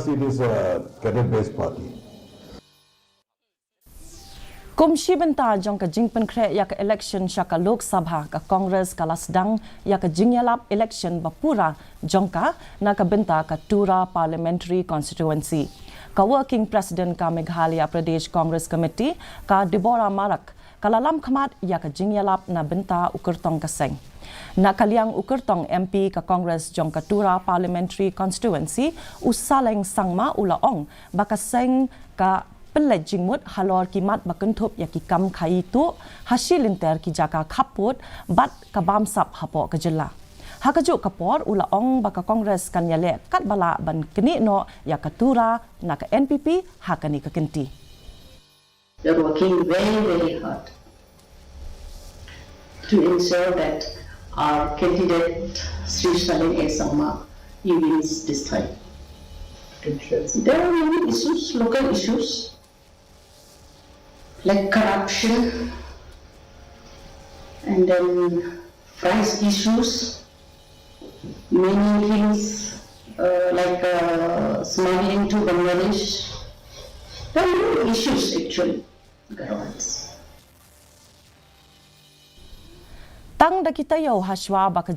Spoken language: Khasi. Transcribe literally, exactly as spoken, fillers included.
It is a cadre-based party. Kum shi bynta jong ka jingpynkhreh ïa ka election sha ka Lok Sabha, ka Congress ka la sdang ïa ka jingïalap election ba pura jong ka na ka bynta ka Tura Parliamentary Constituency. Ka Working President ka Meghalaya Pradesh Congress Committee, ka Deborah Marak, ka la lam khmat ïa ka jingïalap na bynta u kyrtong ka seng. Na ka liang u kyrtong M P ka Congress jong ka Tura Parliamentary Constituency, u Saleng Sangma, u la ong ba ka seng ka pynleit jingmut halor ki mat ba kynthup ïa ki kam khaii tuh ha shi lynter ki jaka khappud bad ka bamsap hapoh ka jylla. Ha kajuh ka por u la ong ba ka Congress kan ïaleh katba lah ban knieh noh ïa ka Tura na ka N P P ha kane ka kynti. They're working very, very hard to ensure that our candidate Sri Saleng A Sangma, he wins this time. There are many issues, local issues like corruption and then price issues, many things uh, like uh, smuggling to Bangladesh. There are many issues actually. Tang da ki taïew hashwa ba ka